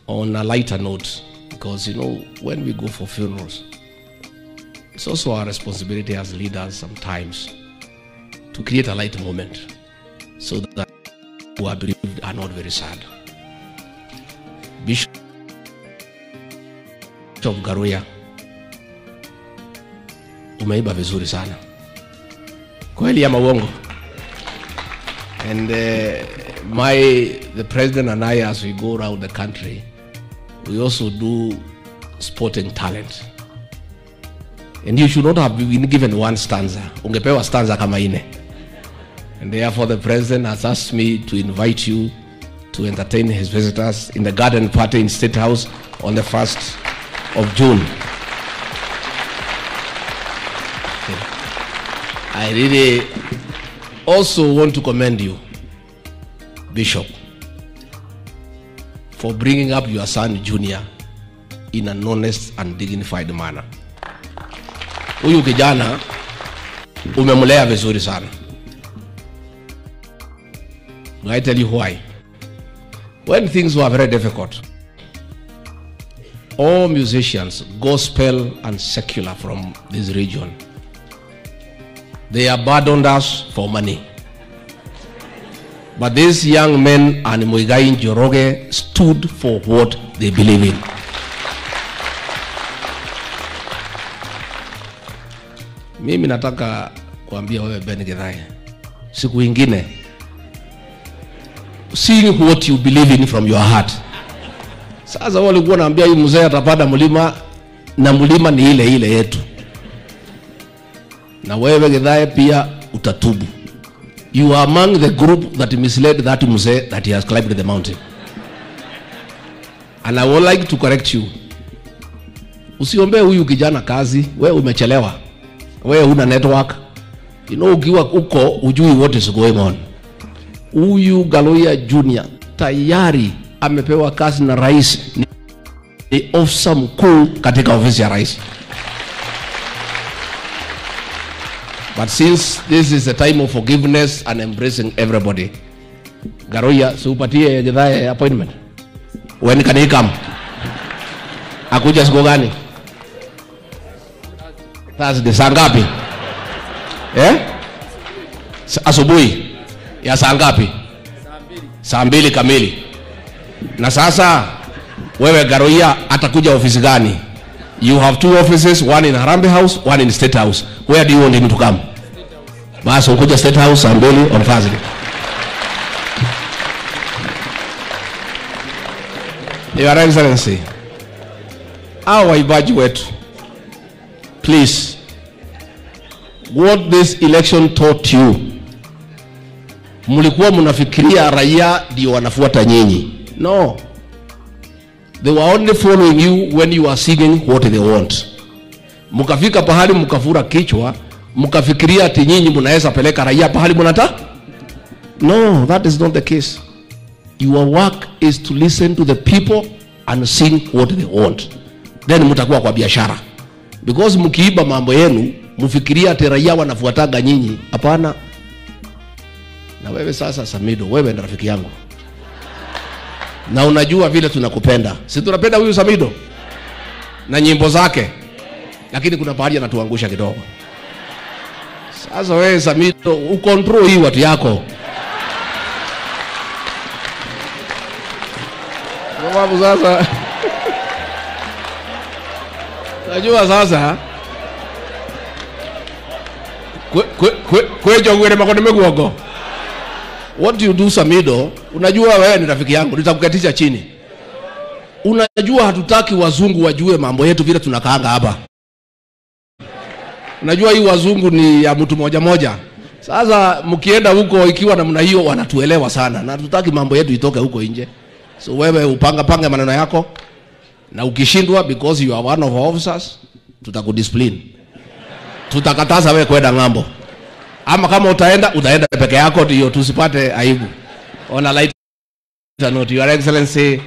On a lighter note, because you know, when we go for funerals, it's also our responsibility as leaders sometimes to create a light moment so that who are bereaved are not very sad. Bishop Ngaruiya, umeimba vizuri sana. Kweli ama uongo? And the president and I, as we go around the country, we also do sporting talent. And you should not have been given one stanza. Ungepewa stanza kama ine. And therefore the president has asked me to invite you to entertain his visitors in the garden party in State House on the 1st of June. Okay. I really also want to commend you, Bishop, for bringing up your son Junior in an honest and dignified manner. Huyu kijana umemlea vizuri sana. I tell you why. When things were very difficult, all musicians, gospel and secular from this region, they abandoned us for money. But these young men and Muigai Njoroge stood for what they believe in. Mimi nataka kuambia wewe Ben Githae, siku ingine, sing what you believe in from your heart. Sasa walikuwa naambia hii mzee atapanda mlima, na mlima ni ile ile yetu. Na wewe Githae pia utatubu. You are among the group that misled that mzee that he has climbed the mountain. And I would like to correct you. Usiombe huyu kijana kazi, wewe umechelewa. Wewe huna network. You know, ukiwa uko ujui what is going on. Huyu Ngaruiya Junior tayari amepewa kazi na rais, ni ofisa mkuu katika ofisi ya rais. But since this is a time of forgiveness and embracing everybody, Ngaruiya, si upatie Githae appointment. When can he come? Akuja siku gani? Thursday, saa ngapi? Eh? Asubuhi. Ya saa ngapi? Saa 2 kamili. Na sasa wewe Ngaruiya atakuja ofisi gani? You have two offices, one in Harambee House, one in State House. Where do you want him to come? Basi ukuja State House saa 2 on Thursday. Your Excellency, our waimbaji wetu, please, what this election taught you, mlikuwa mnafikiria raia ndio wanafuata nyinyi. No. They were only following you when you are singing what they want. Mukafika pahali mukafura kichwa, mukafikiria ati nyinyi mnaweza peleka raia pahali mnataka. No, that is not the case. Your work is to listen to the people and sing what they want. Then mtakuwa kwa biashara. Because mkiiba mambo yenu, mfikiria ati raia wanafuataga nyinyi. Hapana. Na wewe sasa Samido, wewe ni rafiki yangu. Na unajua vile tunakupenda. Si tunapenda huyu Samido na nyimbo zake. Lakini kuna pahali anatuangusha kidogo. Sasa wewe Samido, ukontrol hii watu yako. Sababu sasa najua sasa kwejo ngwere makone meguogo. What do you do Samido? Unajua wewe ni rafiki yangu, nitakuketisha chini. Unajua hatutaki wazungu wajue mambo yetu vile tunakaanga hapa. Unajua hii wazungu ni ya mtu moja moja. Sasa mkienda huko ikiwa namna hiyo wanatuelewa sana, na hatutaki mambo yetu itoke huko nje. So wewe upanga pange maneno yako, na ukishindwa, because you are one of our officers, tutakudiscipline. Tutakataza wewe kwenda ng'ambo. Ama kama utaenda, utaenda peke yako ndio tusipate aibu. On a lighter note, Your Excellency,